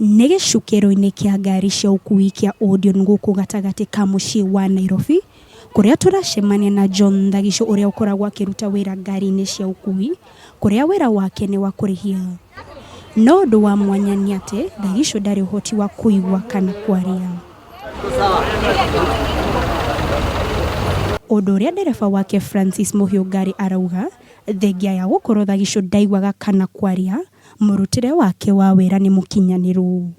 Nĩ gĩcukĩro-inĩ kĩa ngari cia ũkui kĩa Odeon gũkũ gatagatĩ ka mũciĩ wa Nairobi, kũrĩa tũracemania na John Thagicũ ũrĩa ũkoragwo akĩruta wĩra ngari-inĩ cia ũkui, kũrĩa wĩra wake nĩ wa kũrĩhia. No ũndũ wa mwanya nĩ atĩ Thagicũ ndarĩ ũhoti wa kũigua kana kwaria. Ũndũ ũrĩa ndereba wake Francis Mũhiũngari arauga, thengia ya gũkorwo Thagicũ ndaiguaga kana kwaria, Mũrutĩre wake wa wĩra nĩ mũkinyanĩru.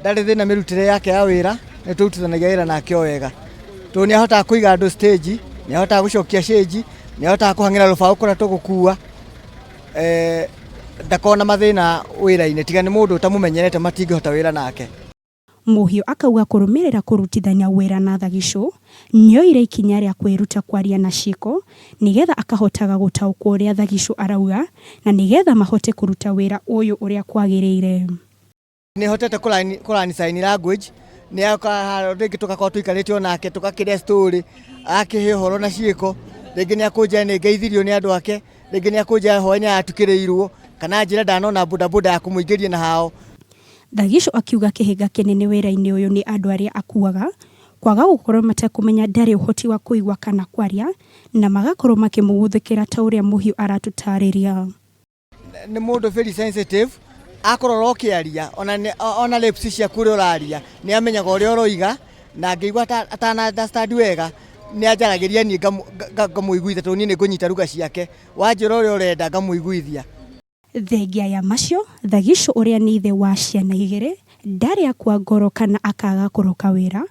Ndarĩ thĩna mĩrutĩre yake ya wĩra, nĩ tũrutithanagia wĩra nake o wega. Tondũ nĩ ahotaga kũiga andũ stage, nĩ ahotaga gũcokia cĩnji, nĩ ahotaga kũhang'ĩra rũbaũ kũrĩa tũgũkua. Ndakoragwo na mathĩna wĩra-inĩ, tiga nĩ mũndũ ũtamũmenyerete matingĩhota wĩra nake. Mũhiũ akauga kũrũmĩrĩra kũrutithania wĩra na Thagicũ, nĩoire ikinya rĩa kwĩruta kwaria na ciĩko nĩgetha akahotaga gũtaũkwo ũrĩa Thagicũ arauga na nĩgetha mahote kũruta wĩra ũyũ ũrĩa kwagĩrĩire. Nĩhotete kũ learn sign language, nĩ rĩngĩ tũgakorwo tũikarĩte o nake tũgakĩrĩa story, agakĩhe ũhoro na ciĩko, rĩngĩ nĩakũnjĩra nĩngeithirio nĩ andũ ake, rĩngĩ nĩakũnjĩra hwaĩ nĩaratukĩrĩirwo, kana anjĩre ndanona bodaboda ya kũmũingĩria na hao. Thagicũ akiuga kĩhĩnga kĩnene wĩra-inĩ ũyũ nĩ andũ arĩa akuaga, kwaga gũkorwo matekũmenya ndarĩ ũhoti wa kũigua kana kwaria na magakorwo makĩmũgũthũkĩra ta ũrĩa Mũhiũ aratũtarĩria. Nĩ mũndũ very sensitive, akũrora ũkĩaria ona lips ciaku ũrĩa ũraria nĩ amenyaga ũrĩa ũroiga na angĩigua atana understand wega nĩ anjaragĩria niĩ ngamũiguithia tondũ niĩ nĩ ngũnyita lugha ciake, wanjĩra ũrĩa ũrenda ngamũiguithia. Thengia ya macio, Thagicũ ũrĩa nĩ ithe wa ciana igĩrĩ, ndarĩ akua ngoro kana akaaga kũroka wĩra,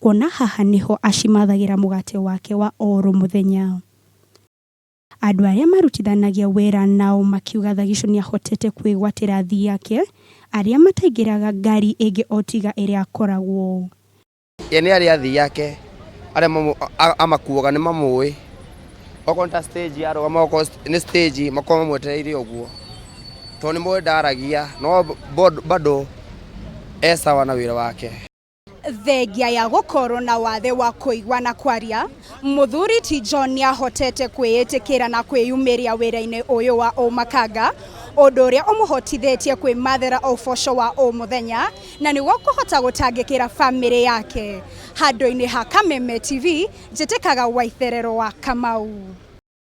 kuona haha nĩho acimathagĩra mũgate wake wa oro mũthenya. Andũ arĩa marutithanagia wĩra nao makiuga Thagicũ nĩahotete kwĩgwatĩra athii ake arĩa mataingĩraga ngari ĩngĩ o tiga ĩrĩa akoragwo. Ye nĩ arĩ athii ake arĩa amakuaga nĩ mamũĩ, okorwo nĩ ta stage arũgama okorwo nĩ stage makoragwo mamwetereire ũguo, tondũ nĩ moĩ ndaragia no bado e sawa na wĩra wake. Thengia ya gũkorwo na wathe wa kũigua na kwaria, mũthuri ti John nĩahotete kwĩĩtĩkĩra na kwĩyumĩria wĩra-inĩ ũyũ wa ũmakanga, ũndũ ũrĩa ũmũhotithĩtie kwĩmathĩra ũboco wa o mũthenya na nĩguo kũhota gũtangĩkĩra famĩlĩ yake. Handũ-inĩ ha Kameme TV, njĩtĩkaga Waitherero wa Kamau.